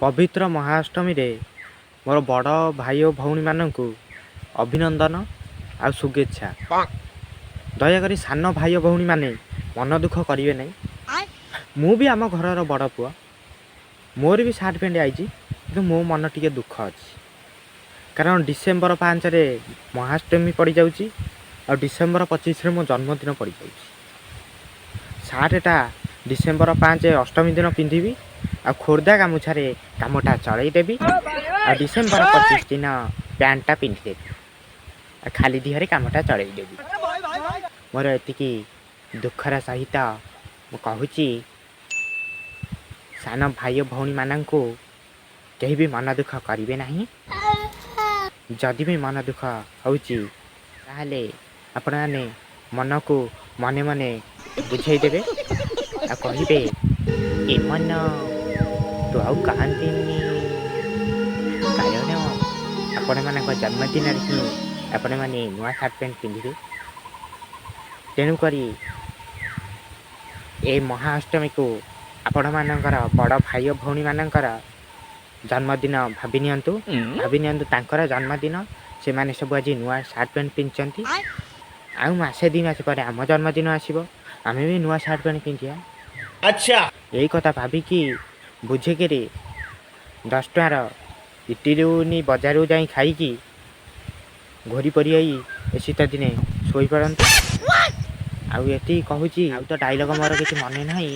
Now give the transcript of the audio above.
ପବିତ୍ର ମହାଅଷ୍ଟମୀରେ ମୋର ବଡ଼ ଭାଇ ଓ ଭଉଣୀମାନଙ୍କୁ ଅଭିନନ୍ଦନ ଆଉ ଶୁଭେଚ୍ଛା। ଦୟାକରି ସାନ ଭାଇ ଓ ଭଉଣୀମାନେ ମନ ଦୁଃଖ କରିବେ ନାହିଁ। ମୁଁ ବି ଆମ ଘରର ବଡ଼ ପୁଅ, ମୋର ବି ସାର୍ଟ ପ୍ୟାଣ୍ଟ ଆଇଛି, କିନ୍ତୁ ମୋ ମନ ଟିକେ ଦୁଃଖ ଅଛି, କାରଣ ଡିସେମ୍ବର 5ରେ ମହାଷ୍ଟମୀ ପଡ଼ିଯାଉଛି ଆଉ ଡିସେମ୍ବର 25ରେ ମୋ ଜନ୍ମଦିନ ପଡ଼ିଯାଉଛି। ସାର୍ଟଟା ଡିସେମ୍ବର 5 ଅଷ୍ଟମୀ ଦିନ ପିନ୍ଧିବି ଆଉ ଖୋର୍ଦ୍ଧା ଗାମୁଛାରେ କାମଟା ଚଳେଇଦେବି, ଆଉ ଡିସେମ୍ବର 25 ଦିନ ପ୍ୟାଣ୍ଟଟା ପିନ୍ଧିଦେବି ଆଉ ଖାଲି ଦେହରେ କାମଟା ଚଳେଇଦେବି। ମୋର ଏତିକି ଦୁଃଖର ସହିତ ମୁଁ କହୁଛି, ସାନ ଭାଇ ଓ ଭଉଣୀମାନଙ୍କୁ କେହି ବି ମନ ଦୁଃଖ କରିବେ ନାହିଁ। ଯଦି ବି ମନ ଦୁଃଖ ହେଉଛି, ତାହେଲେ ଆପଣମାନେ ମନକୁ ମନେ ମନେ ବୁଝେଇଦେବେ ଆଉ କହିବେ, "ଏ ମନ, ତୁ ଆଉ କାନ୍ଦେନି", କାରଣ ଆପଣମାନଙ୍କ ଜନ୍ମଦିନରେ ହିଁ ଆପଣମାନେ ନୂଆ ସାର୍ଟ ପ୍ୟାଣ୍ଟ ପିନ୍ଧିବେ। ତେଣୁକରି ଏ ମହାଅଷ୍ଟମୀକୁ ଆପଣମାନଙ୍କର ବଡ଼ ଭାଇ ଓ ଭଉଣୀମାନଙ୍କର ଜନ୍ମଦିନ ଭାବି ନିଅନ୍ତୁ। ଭାବି ନିଅନ୍ତୁ ତାଙ୍କର ଜନ୍ମଦିନ, ସେମାନେ ସବୁ ଆଜି ନୂଆ ସାର୍ଟ ପ୍ୟାଣ୍ଟ ପିନ୍ଧିଛନ୍ତି। ଆଉ ମାସେ 2 ମାସ ପରେ ଆମ ଜନ୍ମଦିନ ଆସିବ, ଆମେ ବି ନୂଆ ସାର୍ଟ ପ୍ୟାଣ୍ଟ ପିନ୍ଧିବା। ଏଇ କଥା ଭାବିକି ବୁଝିକିରି 10 ଟଙ୍କାର ଇଟିଲି ବଜାରକୁ ଯାଇ ଖାଇକି ଘୋରି ପରି ହେଇ ଏ ଶୀତ ଦିନେ ଶୋଇପଡ଼ନ୍ତୁ। ଆଉ ଏତିକି କହୁଛି, ଆଉ ତ ଡାଇଲଗ ମୋର କିଛି ମନେ ନାହିଁ।